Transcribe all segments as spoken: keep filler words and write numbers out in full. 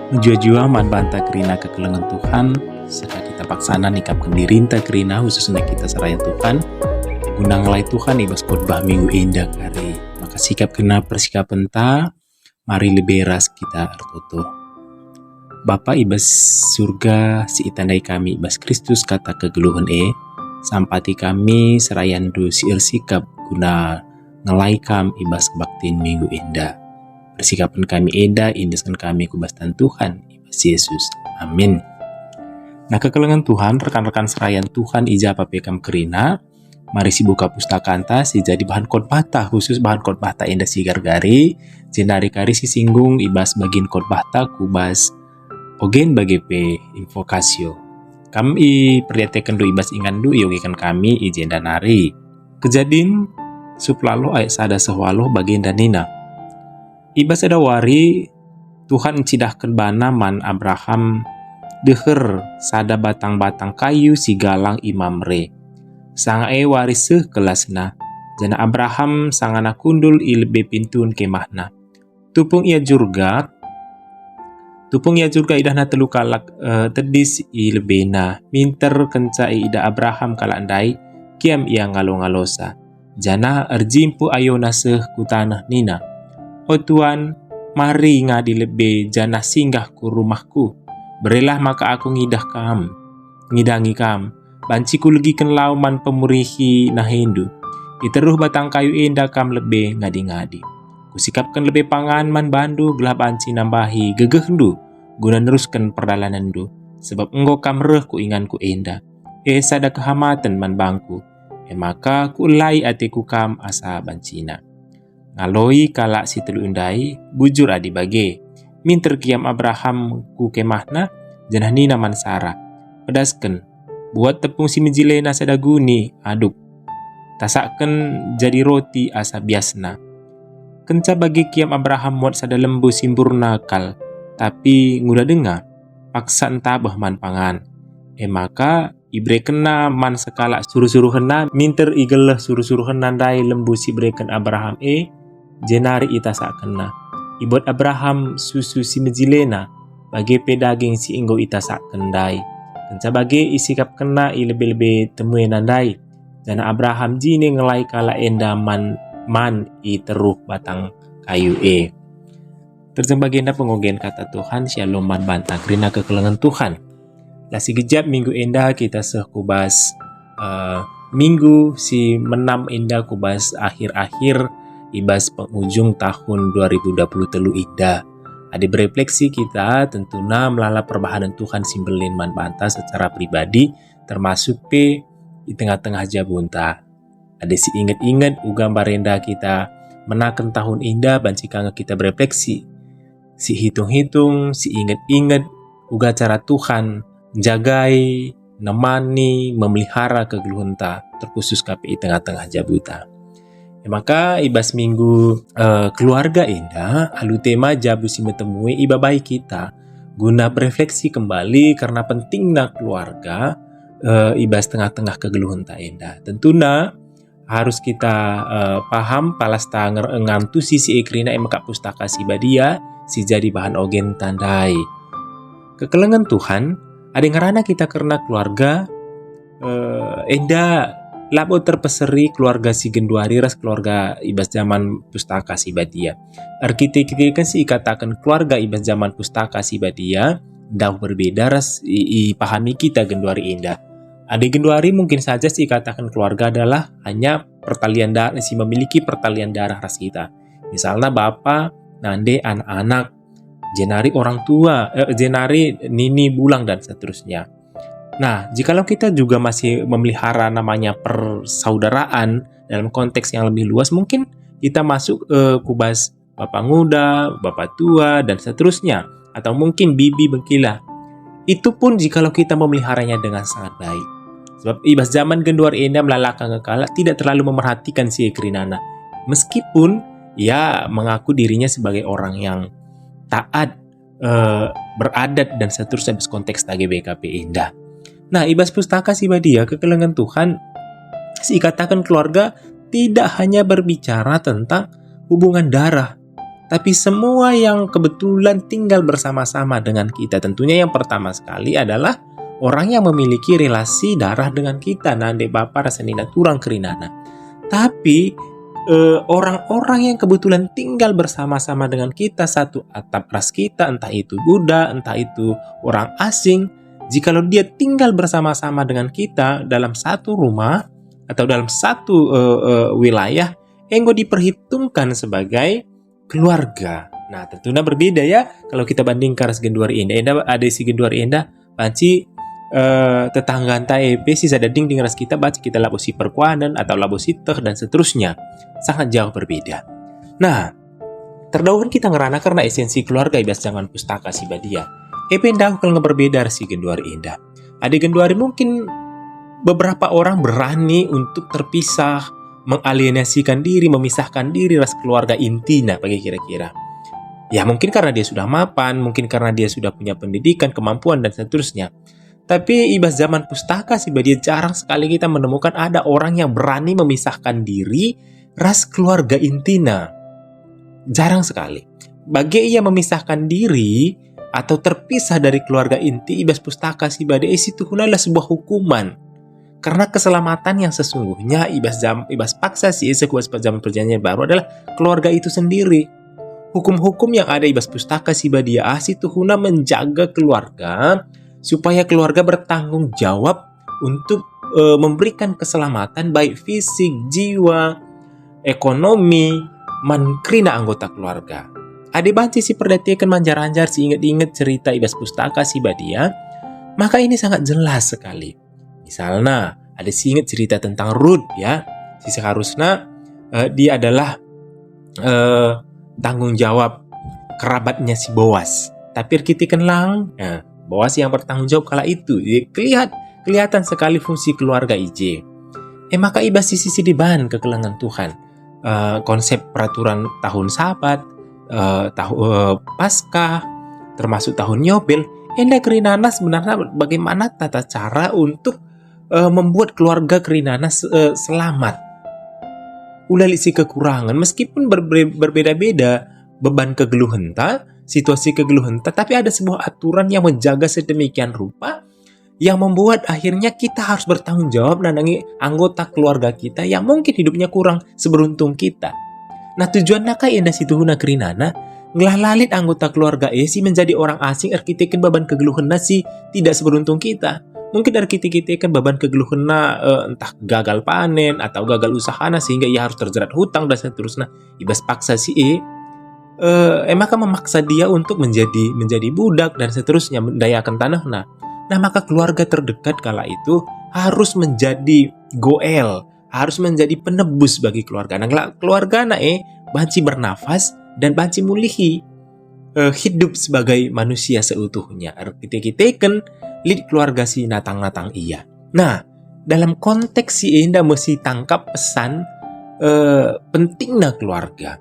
Mejuah-juah man banta kerina kekelengen Tuhan, seka kita paksana nikapken dirinta kerina, khususna kita serayan Tuhan, guna ngelai Tuhan i bas khotbah minggu enda kari. Maka sikapkenna persikapenta, mari lebe ras kita ertoto. Bapa i bas Surga, si itandai kami i bas Kristus kata kegeluhen e, sampati kami serayanNdu si ersikap guna ngelai Kam i bas kebaktin minggu enda. Persikapen kami enda iendesken kami ku bas tan Tuhan, i bas Jesus. Amin. Nah, kekelengen Tuhan, rekan-rekan serayan Tuhan, i ja pe kam kerina, mari sibuka pustakanta si jadi bahan khotbahta, khusus bahan khotbahta enda si gargari, jenari kari sisinggung i bas bagin khotbahta ku bas ogen bage pe invokasio. Kam iperdiatekenndu i bas inganndu, iogeken kami i jenda nari. Kejadin sepuluh ayat sada seh waluh bagenda nina, I bas sada wari Tuhan ncidahken bana man Abraham deher sada batang-batang kayu si galang i Mamre. Sanga e wari seh kelasna, janah Abraham sangana kundul i lebe pintun kemahna. Tupung ia jurgak, tupung ia jurgak idahna telu kalak, eh, tedis i lebena. Minter kenca idah Abraham kalak ndai, kiam ia ngalo-ngalosa, janah erjimpuh ayona seh ku taneh nina, O Tuan, mari ngadi lebe janah singgah ku rumahku. Berelah maka aku ngidah kam, ngidangi kam, banci kulegiken lau man pemurihi nahendu. I teruh batang kayu enda kam lebe ngadi-ngadi. Kusikapken lebe pangan man bandu gelah banci nambahi gegehndu guna nerusken perdalanenndu, sebab enggo kam reh ku inganku enda. E sada kehamaten man bangku, e maka kuelai ateku kam asa bancina. Ngaloi kalak si telu ndai, bujur adi bage. Minter kiam Abraham ku kemahna, janah nina man Sara, Pedasken, buat tepung si mejilena sada guni, aduk. Tasakken jadi roti asa biasna. Kenca bage kiam Abraham muat sada lembu si mburna kal, tapi nguda denga, paksa ntabeh man pangan. E maka iberekenna man sekalak suruh-suruhenna, minter igeleh suruh-suruhenna ndai lembu si ibereken Abraham e, jenari itasakkenna. Ibuat Abraham susu si mejilena, bage pe daging si enggo itasakken ndai. Kenca bage isikapkenna i lebe-lebe temuena ndai, janah Abraham jine ngelai kalak enda man, man i teruh batang kayu e. Terjeng bagenda pengogen kata Tuhan, Shalom man banta kerina kekelengen Tuhan. Lah sigejap minggu enda kita seh ku bas, eh, minggu si menam enda ku bas akhir-akhir i bas pengujung tahun dua ribu dua puluh telu enda. Adi berefleksi kita, tentuna melala perbahanen Tuhan si mbelin man banta secara pribadi, termasuk pe i tengah-tengah jabunta. Adi si inget-inget uga mbarenda kita menaken tahun enda, banci ka nge kita berefleksi, si hitung-hitung, si inget-inget uga cara Tuhan njagai, nemani, memelihara kegeluhenta, terkhusus ka pe i tengah-tengah jabuta. E maka i bas minggu, eh, keluarga enda, alu tema jabu si metemue ibabai kita guna berefleksi kembali kerna pentingna keluarga, eh, i bas tengah-tengah kegeluhenta enda. Tentuna harus kita, eh, paham, palasta nger-, ngantusi si e kerina e mekap Pustaka Si Badia si jadi bahan ogen tandai. Kekelengen Tuhan, adi ngerana kita kerna keluarga, eh, enda labo terpeseri keluarga si genduari ras keluarga i bas jaman Pustaka Si Badia. Erkite-kiteken si ikataken keluarga i bas jaman Pustaka Si Badia, dauh berbeda ras i-, ipahami kita genduari enda. Adi genduari mungkin saja si ikataken keluarga adalah hanya pertalian darah, si memiliki pertalian darah ras kita. Misalna bapa, nande, anak-anak, jenari orang tua, eh, jenari nini, bulang, dan seterusnya. Nah, jikalau kita juga masih memelihara namanya persaudaraan dalam konteks yang lebih luas, mungkin kita masuk, eh, ku bas bapa nguda, bapa tua, dan seterusnya, atau mungkin bibi bengkila. Itu pun jikalau kita memeliharanya dengan sangat baik. Sebab i bas jaman genduari enda melala ka nge kalak tidak terlalu memerhatikan si e kerinana. Meskipun ia mengaku dirinya sebagai orang yang taat, eh, beradat, dan seterusnya, bas konteks G B K P enda. Nah, i bas Pustaka Si Badia, kekelengen Tuhan, si ikataken keluarga tidak hanya berbicara tentang hubungan darah, tapi semua yang kebetulan tinggal bersama-sama dengan kita. Tentunya yang pertama sekali adalah orang yang memiliki relasi darah dengan kita, nande bapa ras senina turang kerinana. Tapi eh, orang-orang yang kebetulan tinggal bersama-sama dengan kita, satu atap ras kita, entah itu budak, entah itu orang asing, jikalau dia tinggal bersama-sama dengan kita dalam satu rumah atau dalam satu eh, eh, wilayah, enggo diperhitungkan sebagai keluarga. Nah, tentunya berbeda ya kalau kita bandingkan ras genduari enda. Enda ada si genduari enda, banci eh, tetangganta e pe si sada dingding ras kita, banci kita labo si perkuanen atau labo si teh dan seterusnya. Sangat jauh berbeda. Nah, terdauhen kita ngerana kerna esensi keluarga i bas zaman Pustaka Si Badia. E pe ndauh kal nge berbeda ras si genduari enda. Adi genduari mungkin beberapa orang berani untuk terpisah, mengalienasikan diri, memisahkan diri ras keluarga intina bagi kira-kira. Ya, mungkin karena dia sudah mapan, mungkin karena dia sudah punya pendidikan, kemampuan, dan seterusnya. Tapi i bas zaman Pustaka Si Badia jarang sekali kita menemukan ada orang yang berani memisahkan diri ras keluarga intina. Jarang sekali. Bage ia memisahkan diri atau terpisah dari keluarga inti, i bas Pustaka Si Badia e situhuna adalah sebuah hukuman. Karena keselamatan yang sesungguhnya i bas jam, i bas paksa si e, seh ku bas zaman Perjanjian Baru, adalah keluarga itu sendiri. Hukum-hukum yang ada i bas Pustaka Si Badia ah situhuna menjaga keluarga, supaya keluarga bertanggung jawab untuk eh, memberikan keselamatan baik fisik, jiwa, ekonomi, man kerina anggota keluarga. Adi banci si perdateken manjar-anjar si inget-inget cerita i bas Pustaka Si Badia, maka ini sangat jelas sekali. Misalna, ada si inget cerita tentang Rut, ya, si seharusna eh, dia adalah eh, tanggung jawab kerabatnya si Boas. Tapi erkiteken lang, eh, Boas yang bertanggung jawab kala itu. Jadi kelihat, kelihatan sekali fungsi keluarga i je. E maka i bas sisi si deban kekelengen Tuhan, eh, konsep peraturan tahun Sabat, eh, tahu eh, Paskah, termasuk tahun Yobel, enda kerinana sebenarnya bagaimana tata cara untuk eh, membuat keluarga kerinana se- eh, selamat. Ula lit si kekurangan, meskipun berbe- berbeda-beda beban kegeluhenta, situasi kegeluhenta, tapi ada sebuah aturan yang menjaga sedemikian rupa yang membuat akhirnya kita harus bertanggung jawab nandangi anggota keluarga kita yang mungkin hidupnya kurang seberuntung kita. Nah, tujuanna kai enda situhuna kerinana? Ngelah la lit anggota keluarga e si menjadi orang asing erkiteken beban kegeluhenna si tidak seberuntung kita. Mungkin erkiteken beban kegeluhenna eh, entah gagal panen atau gagal usahana sehingga ia harus terjerat hutang dan seterusnya. I bas paksa si e, eh, e maka memaksa dia untuk menjadi menjadi budak dan seterusnya, mendayakan tanahna. Nah, maka keluarga terdekat kala itu harus menjadi goel, harus menjadi penebus bagi keluarga. Nah, kela- keluargana e banci bernafas dan banci mulihi eh, hidup sebagai manusia seutuhnya. Erkite-kiteken lit keluarga si natang-natang ia. Nah, dalam konteks si enda mesti tangkap pesan eh, pentingna keluarga.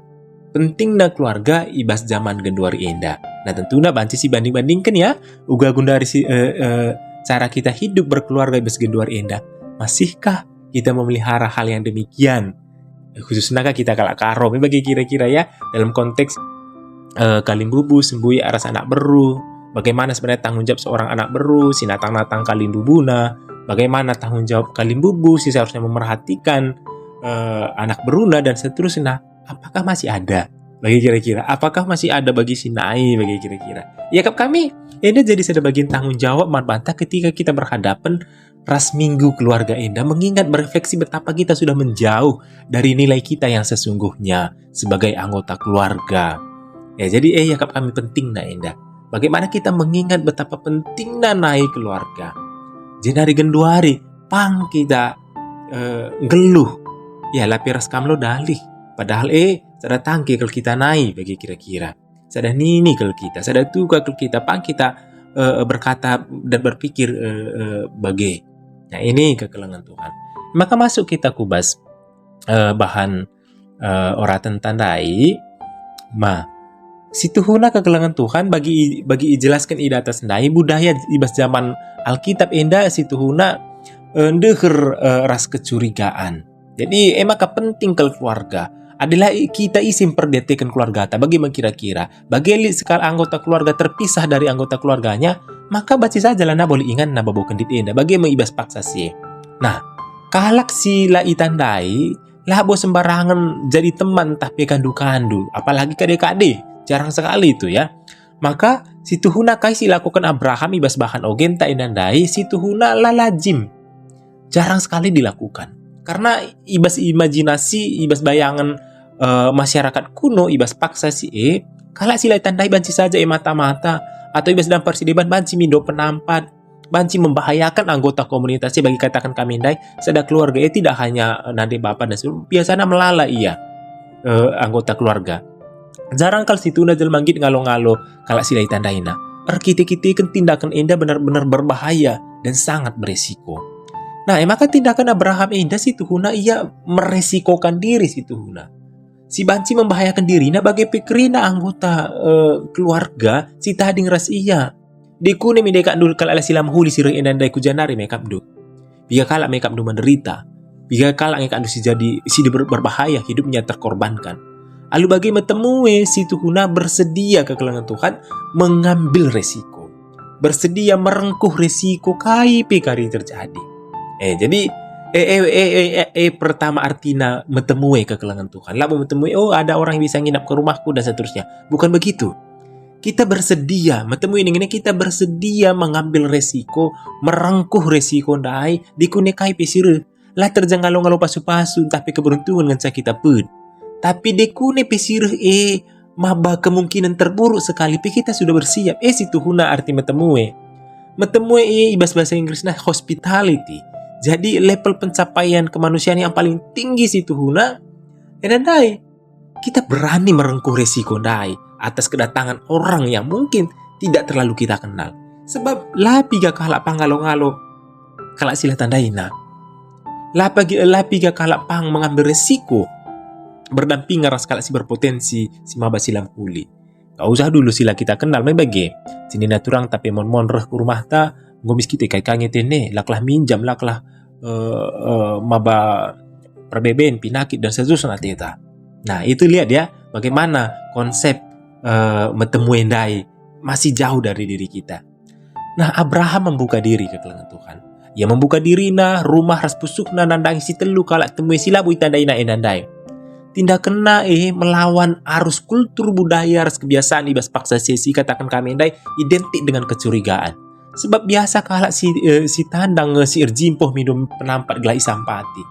Pentingna keluarga i bas zaman genduari enda. Nah, tentuna banci si banding-bandingken ya, uga gundari si eh, eh, cara kita hidup berkeluarga i bas genduari enda. Masihkah kita memelihara hal yang demikian? Khususnya kan kita kalak Karo, bagi kira-kira ya, dalam konteks eh, kalimbubu, sembuyak ras anak beru. Bagaimana sebenarnya tanggung jawab seorang anak beru, si natang-natang kalimbubuna? Bagaimana tanggung jawab kalimbubu si seharusnya memerhatikan eh, anak beruna dan seterusnya? Apakah masih ada? Bagi kira-kira, apakah masih ada bagi si nai? Bagi kira-kira. Ya, kap kami, ini jadi sada bagian tanggung jawab man banta ketika kita berhadapan ras minggu keluarga enda, mengingat, berefleksi betapa kita sudah menjauh dari nilai kita yang sesungguhnya sebagai anggota keluarga. Ya, jadi eh ya kap kami pentingna enda. Bagaimana kita mengingat betapa pentingna nai keluarga? Jenari genduari pang kita eh, nggeluh. Ya, lape ras kam lo dalih. Padahal eh sada tangke kal kita nai bagi kira-kira. Sada nini kal kita, sada tuka kal kita, pang kita eh, berkata dan berpikir eh, eh, bage. Nah, ini kekelengen Tuhan. Maka masuk kita ku bas eh, bahan eh, oraten tandai. Ma, situhuna kekelengen Tuhan bagi bagi ijelasken i datas ndai budaya i bas zaman Alkitab enda situhuna eh, ndeher eh, ras kecurigaan. Jadi e maka penting kal keluarga. Adi la i-, kita ise mperdiateken keluargata, bage me kira-kira? Bage lit sekalak anggota keluarga terpisah dari anggota keluarganya, maka banci saja lanai boli inganna babo kendit enda, bage me i bas paksa si e. Nah, kalak si la itandai, labo sembarangen jadi teman ntah pe kandu-kandu, apalagi kade-kade, jarang sekali itu ya. Maka, situhuna kai si ilakuken Abraham i bas bahan ogenta enda ndai, situhuna la lajim. Jarang sekali dilakukan. Karena i bas imajinasi, i bas bayangen, eh, masyarakat kuno, i bas paksa si e, kalak si la itandai banci saja e mata-mata, atau i bas dampar si deban banci mindo penampat, banci membahayaken anggota komunitas e. Bagi kataken kami ndai, sada keluarga e tidak hanya, eh, nande bapa dan seluruh, biasana melala ia, eh, anggota keluarga. Jarang kal situhuna jelma nggit ngalo-ngalo kalak si la itandaina. Erkite-kiteken tindaken enda benar-benar berbahaya dan sangat beresiko. Nah, e maka tindaken Abraham enda situhuna ia meresikokan diri situhuna. Si banci membahayaken dirina bage pe kerina anggota, eh, keluarga si tading ras ia. Dekune me dekakndu kalak si la mehuli si reh enda ndai ku ja nari mekapndu. Piga kalak mekapndu menderita. Piga kalak ngekakndu si jadi, si ber-, berbahaya hidupnya terkorbankan. Alu bage me temue situhuna bersedia kekelengen Tuhan mengambil resiko. Bersedia merengkuh resiko kai pe kari terjadi. Eh, jadi, eh, eh, eh, eh, eh, eh, pertama artina metemue kekelengen Tuhan. Labo metemue, "Oh, ada orang yang bisa nginap ke rumahku," dan seterusnya. Bukan begitu. Kita bersedia, metemui ini, kita bersedia mengambil resiko, merengkuh resiko ndai, dekune kai pe si reh. La terjangalo-ngalo pasu-pasu, ntah pe keberuntungan ngenca kita pet. Tapi dekune pe si reh e, maba kemungkinan terburuk sekali pe kita sudah bersiap. E situhuna arti metemue. Metemue e i bas bahasa Inggrisna hospitality. Jadi level pencapaian kemanusiaan yang paling tinggi situhuna, enda ndai. Kita berani merengkuh resiko ndai atas kedatangan orang yang mungkin tidak terlalu kita kenal. Sebab la piga kalak pang ngalo-ngalo kalak si la tandaina. La pagi-, la piga kalak pang mengambil resiko berdampingan ras kalak si berpotensi si maba si la mehuli. Kal usah dulu si la kita kenal me bage. Senina turang tapi mon-mon reh ku rumahta, enggo mis kita kai-kai ngetene, laklah minjam, laklah, eh, eh, maba perbeben, pinakit, dan seterusna ateta. Nah, itu lihat ya, bagaimana konsep, eh, metemue ndai masih jauh dari diri kita. Nah, Abraham membuka diri kekelengen Tuhan. Ia membuka dirina, rumah ras pusuhna nandangi si telu kalak temue si labo itandaina enda ndai. Tindakenna e melawan arus kultur budaya ras kebiasaan i bas paksa si e si kataken kami ndai identik dengan kecurigaan. Sebab biasa kalak si, eh, si tandang nge si erjimpuh mindo penampat gelah isampati.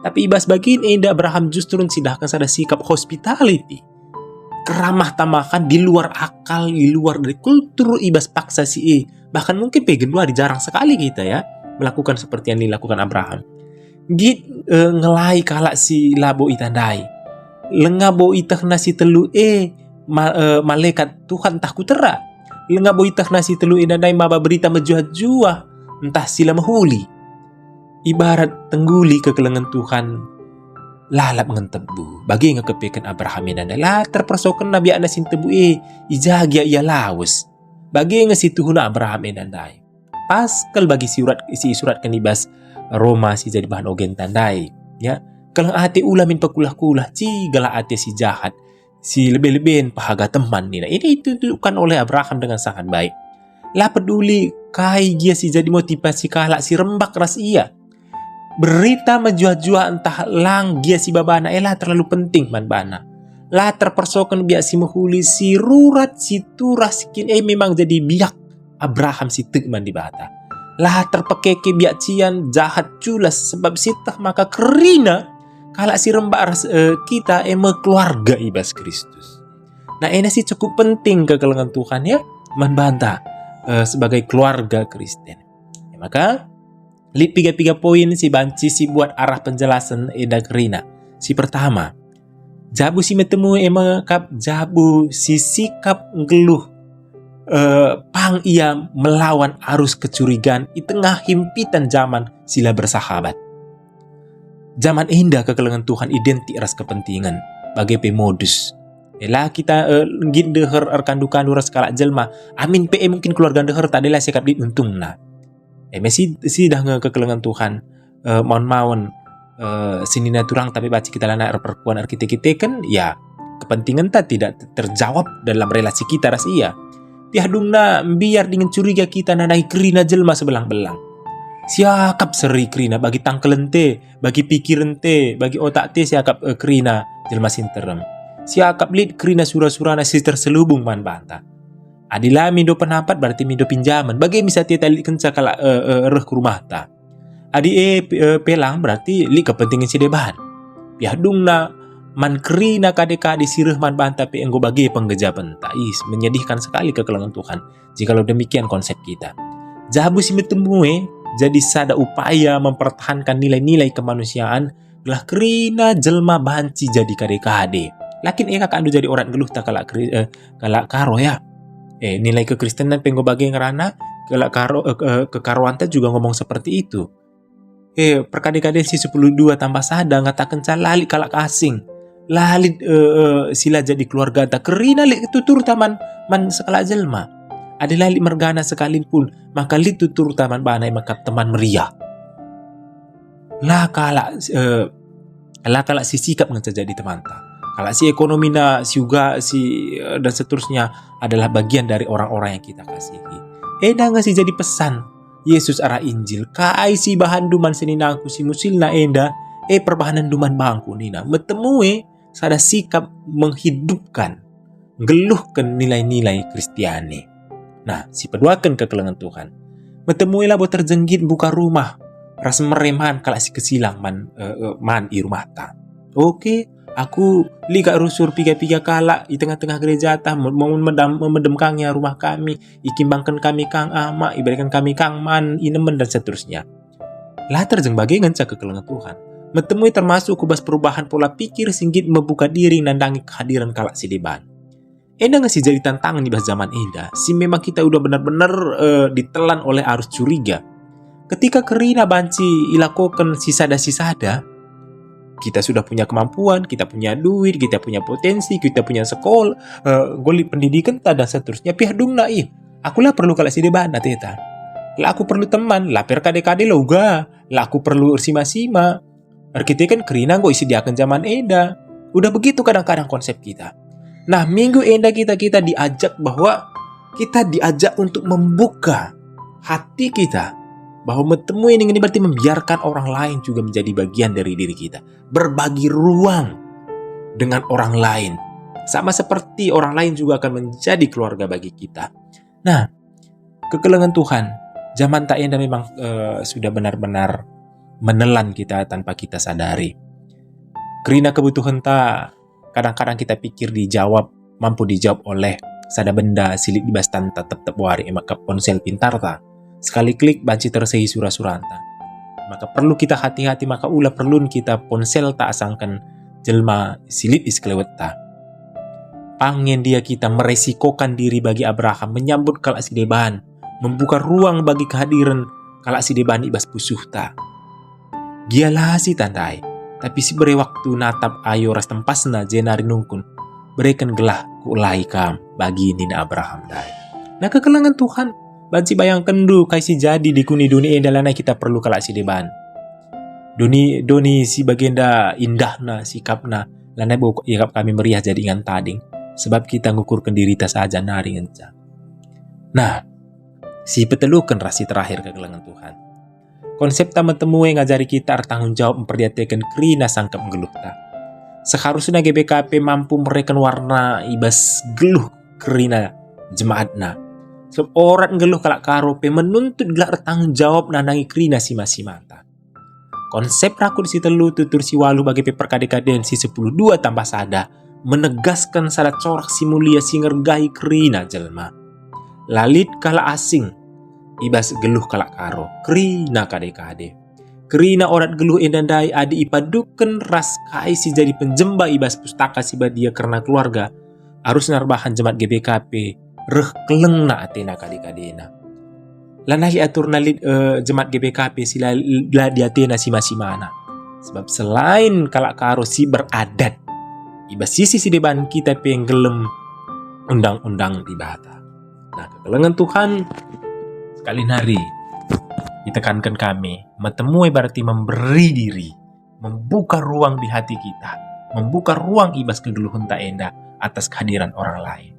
Tapi i bas bagin enda Abraham justru ncidahken sada sikap hospitality. Keramah tamahan di luar akal, di luar dari kultur i bas paksa si e. Bahkan mungkin pe genduari jarang sekali kita ya melakukan seperti yang dilakukan Abraham. Nggit, eh, ngelai kalak si labo itandai. Lenga bo itehna si telu e ma-, eh, malekat Tuhan ntah kutera. Lenga bo itehna si telu e ndai maba berita mejuah-juah ntah si la mehuli. Ibarat tengguli kekelengen Tuhan lalap ngentebu. Bage nge kepeken Abraham e ndai. La terpersokenna biakna si ntebu e, i ja gia ia lawes. Bage nge situhuna Abraham e ndai. Pas kal bagi surat si isuratken i bas Roma si jadi bahan ogenta ndai, ya. Keleng ate ula min pekulah-kulah, cigalah ate si jahat, si lebe-leben pehaga teman nina. Ini ditunjukkan oleh Abraham dengan sangat baik. La peduli kai gia si jadi motivasi kalak si rembak ras ia. Berita mejuah-juah ntah lang gia si babana e la terlalu penting man bana. La terpersoken biak si mehuli, si rurat, si turah, si kin e memang jadi biak Abraham si tek man Dibata. La terpekeke biak cian, jahat, culas, sebab sieteh maka kerina kalak si rembak ras, eh, kita e me keluarga i bas Kristus. Nah, ena si cukup penting kekelengen Tuhan ya, man banta, eh, sebagai keluarga Kristen. Ya, maka, lit piga-piga poin si banci si buat arah penjelasen enda kerina. Si pertama, jabu si metemue e me kap jabu si sikap nggeluh, eh, pang ia melawan arus kecurigaan i tengah himpitan jaman si la bersahabat. Jaman enda kekelengen Tuhan identik ras kepentingen, bage pe modus. E la kita, eh, nggit ndeher erkandu-kandu ras kalak jelma, amin pe e mungkin keluarga ndeher tadela sekap lit untungna. E me si, sidah nge kekelengen Tuhan, eh, maun-maun, eh, senina turang tapi banci kita lanai erperkuan erkite-kiteken, ya, kepentingenta tidak te-, terjawab dalam relasi kita ras ia. Piah dungna mbiar dingen curiga kita nandangi kerina jelma sebelang-belang. Siakap seri kerina bagi tangkelente, bagi pikirente, bagi otakte siakap, eh, kerina jelma si nterem. Siakap lit kerina sura-surana si terselubung man banta. Adi la mindo pendapat berarti mindo pinjamen. Bage misa teta lit kenca kalak, eh, eh, reh ku rumahta. Adi e, pe, eh, pelang berarti lit kepentingan si deban. Piah dungna man kerina kade-kade si reh man banta pe enggo bage penggejapenta. Is, menyedihkan sekali kekelengen Tuhan. Jikalau demikian konsep kita. Jabu si metemue jadi sada upaya mempertahankan nilai-nilai kemanusiaan gelah kerina jelma banci jadi kade-kade. Lakin e kakakndu jadi orat geluhta kalak Kri-, eh, kalak Karo ya. Eh, nilai kekristenan pe enggo bage ngerana, kalak Karo, eh, eh, kekaroanta juga ngomong seperti itu. Eh, perkade-kaden si sepuluh dua tambah sada ngatakenca la lit kalak asing. La lit, eh, eh, si la jadi keluargata. Kerina lit tuturta man, man sekalak jelma. Adi la lit mergana sekalipun, maka lit tuturta man bana e maka teman meriah. La kalak, eh, la kalak si sikap ngenca jadi temanta. Kalak si ekonomina, si uga, si, eh, dan seterusnya adalah bagian dari orang-orang yang kita kasihi. Enda nge si jadi pesan Yesus arah Injil, "Kai si ibahanndu man seninangku si musilna enda, e perbahanenndu man bangku," nina. Metemue sada sikap menghidupkan, nggeluhken nilai-nilai Kristiani. Nah, si peduaken kekelengen Tuhan. Metemue labo terjenggit mbuka rumah ras mere man kalak si kesilang man, eh, eh, man i rumahta. Oke, aku lit kak rusur piga-piga kalak i tengah-tengah gerejata, me-, me-, medam-, memedem kang ia rumah kami, ikimbangken kami kang ama, ibereken kami kang man, inemen, dan seterusnya. La terjeng bage ngenca kekelengen Tuhan. Metemue termasuk ku bas perubahan pola pikir si nggit membuka diri nandangi kehadiran kalak si deban. Enda nge si jadi tantangan i bas zaman enda, si memang kita udah benar-benar, eh, ditelan oleh arus curiga. Ketika kerina banci ilakoken si sada si sada, kita sudah punya kemampuan, kita punya duit, kita punya potensi, kita punya sekolah, eh, enggo lit pendidikenta dan seterusnya, piah dungna ih. Aku la perlu kalak si deban ateta. La aku perlu teman, la perkade-kade la uga, la aku perlu ersima-sima. Erkiteken kerina enggo isediaken zaman enda. Udah begitu kadang-kadang konsep kita. Nah, minggu enda kita, kita diajak bahwa kita diajak untuk membuka hati kita, bahwa metemui ini berarti membiarkan orang lain juga menjadi bagian dari diri kita, berbagi ruang dengan orang lain, sama seperti orang lain juga akan menjadi keluarga bagi kita. Nah, kekelengen Tuhan, zaman tak enda memang, eh, sudah benar-benar menelan kita tanpa kita sadari. Kerina kebutuhenta kadang-kadang kita pikir dijawab, mampu dijawab oleh sada benda si lit i bas tanta tep-tep wari, e maka ponsel pintarta. Sekali klik banci tersehi sura-suranta. Maka perlu kita hati-hati, maka ula perlun kita ponselta asangken jelma si lit i sekelewetta. Pangen dia kita meresikokan diri bagi Abraham, menyambut kalak si deban, membuka ruang bagi kehadiran kalak si deban i bas pusuhta. Gia la sitandai, tapi sibere waktu natap ayo ras tempasna jenari nungkun, "Bereken gelah kuulahi kam bagi," nina Abraham ndai. Nah, kekelengen Tuhan, banci bayangkenndu kai si jadi dikuni doni enda, lanai kita perlu kalak si deban. Doni, doni si bagenda indahna sikapna, lanai bo iakap kami meriah jadi ingan tading, sebab kita ngukurken dirita saja nari ngenca. Nah, si peteluken ras si terakhir kekelengen Tuhan. Konsepta metemue ngajari kita ertanggung jawab mperdiateken kerina sangkep nggeluhta. Seharusna G B K P mampu mereken warna i bas geluh kerina jemaatna. Sebab orat nggeluh kalak Karo pe menuntut gelah ertanggung jawab nandangi kerina sima-simanta. Konsep rakut si telu tutur si waluh bage pe perkade-kaden si sepuluh dua tambah sada menegasken sada corak si mulia si ngergahi kerina jelma. La lit kalak asing i bas geluh kalak Karo, kerina kade-kade. Kerina orat geluh enda ndai adi ipaduken ras kai si jadi penjemba i bas Pustaka Si Badia kerna keluarga, arusna erbahan jemaat G B K P reh kelengna atena kade-kadena. Lanai aturna lit, eh, jemaat G B K P si la, la diatena sima-simana. Sebab selain kalak Karo si beradat, i bas sisi si deban kita pe nggelem undang-undang Dibata. Nah, kekelengen Tuhan, sekali nari itekanken kami, metemue berarti memberi diri. membuka ruang di hati kita, membuka ruang i bas kegeluhenta enda atas kehadiran orang lain.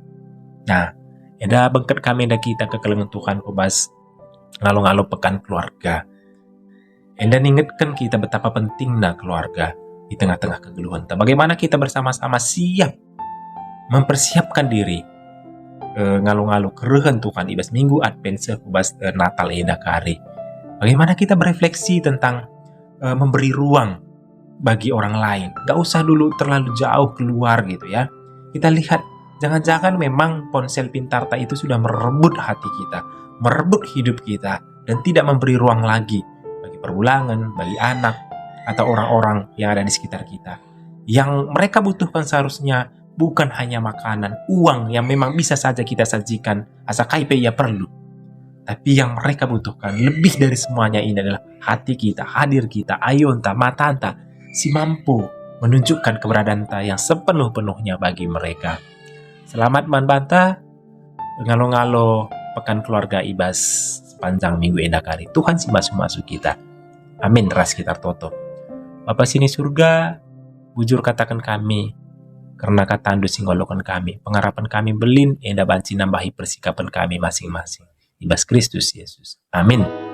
Nah, enda bengket kami enda kita kekelengen Tuhan ku bas ngalo-ngalo pekan keluarga. Enda ningetken kita betapa pentingna keluarga di tengah-tengah kegeluhenta. Bagaimana kita bersama-sama siap mempersiapkan diri, eh, ngalo-ngalo kerehen Tuhan i bas minggu Advent seh ku bas, eh, Natal enda kari. Bagaimana kita berefleksi tentang, eh, memberi ruang bagi orang lain. Gak usah dulu terlalu jauh keluar gitu ya. Kita lihat, jangan-jangan memang ponsel pintarta itu sudah merebut hati kita, merebut hidup kita, dan tidak memberi ruang lagi bagi perbulangan, bagi anak, atau orang-orang yang ada di sekitar kita. Yang mereka butuhkan seharusnya bukan hanya makanan, uang yang memang bisa saja kita sajikan asa kai pe ia perlu. Tapi yang mereka butuhkan lebih dari semuanya ini adalah hati kita, hadir kita, ayunta, matanta, si mampu menunjukkan keberadaanta yang sepenuh-penuhnya bagi mereka. Selamat man banta, ngalo-ngalo pekan keluarga i bas sepanjang minggu enda kari. Tuhan si masu-masu kita. Amin, ras kita ertoto. Bapa sini surga, bujur kataken kami, kerna katandu si ngaloken kami. Pengarapen kami mbelin, enda banci nambahi persikapen kami masing-masing. I bas Kristus Yesus. Amin.